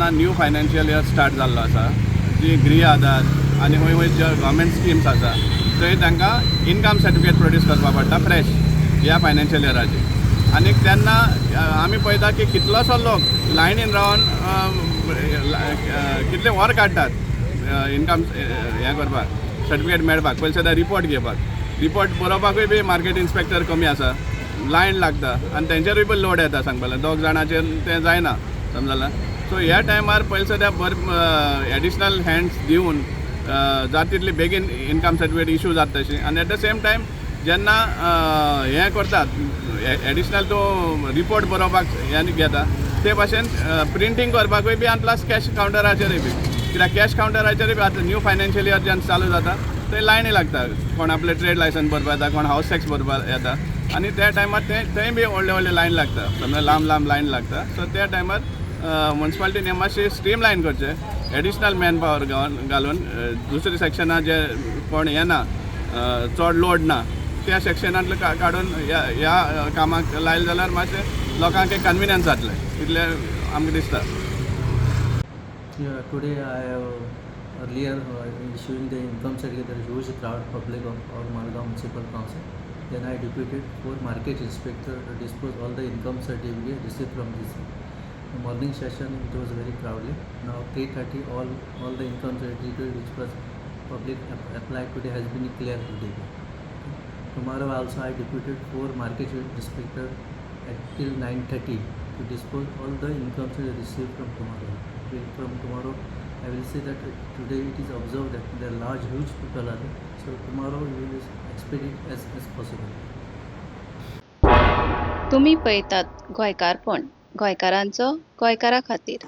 जेन्ना new financial year start जाल्लो आसा, जी गृह आधार आनी खंय खंय ज्यो गव्हर्मेंट स्किम्स आसा, थंय तांकां इनकम सर्टिफिकेट प्रोड्यूस करपाक पडटा फ्रेश ह्या फायनान्शियल इयराची. आनी तेन्ना आमी पळयता की कितलोसो लोक लायनीन रावन कितले वर काडटात इनकम हें करपाक, सर्टिफिकेट मेळपाक. पयलीं सद्या रिपोर्ट घेवपाक, रिपोर्ट बरोवपाकूय बी मार्केट इन्स्पेक्टर कमी आसा, लायन लागता आनी तेंचेरूय बी लोड येता. सांगपाक दोग जाणांचेर तें जायना, समजलें? सो ह्या टायमार पयलीं सद्या बर एडिशनल हँड्स दिवन जाता तितली बेगीन इनकम सर्टिफिकेट इशू जाता तशी. आनी एट the same time जेन्ना हें करतात, एडिशनल तो रिपोर्ट बरोवपाक हें घेता, ते भाशेन प्रिंटींग करपाकूय बी आनी प्लस कॅश कावंटराचेरूय बी, कित्याक कॅश कावंटराचेरूय बी आतां न्यू फायनान्शियल इयर जेन्ना चालू जाता, थंय लायनी लागता. कोण आपले ट्रेड लायसन्स भरपाक येता, कोण हावस टॅक्स भरपाक येता आनी त्या टायमार ते थंय बी व्हडले व्हडले लायन लागता, समजा लांब लांब लायन लागता. सो त्या टायमार मुन्सिपालिटीन मातशी स्ट्रीम लायन करचें, एडिशनल मॅन पावर घालून दुसऱ्या सेक्शनां जे कोण येना, चड लोड ना त्या सेक्शनांतले काडून ह्या ह्या कामाक लायलें जाल्यार मातशें लोकांक एक कन्विनियन्स जातलें, इतलें आमकां दिसता. Yeah, today I have earlier issuing the income certificate, there is huge crowd public of our Margao Municipal Council. Then I deputed four market inspector to dispose all the income certificate received from this. The morning session, it was very crowded. Now 3:30, all the income certificate which was public applied today has been cleared today. Okay. Tomorrow also I deputed four market inspector at till 9:30 to dispose all the income certificate received from tomorrow. From tomorrow I will say that today it is observed that there are large huge people are there. So tomorrow we will expedite it as possible. तुमी पळयतात गोंयकारपण, गोंयकारांचो गोंयकारा खातीर.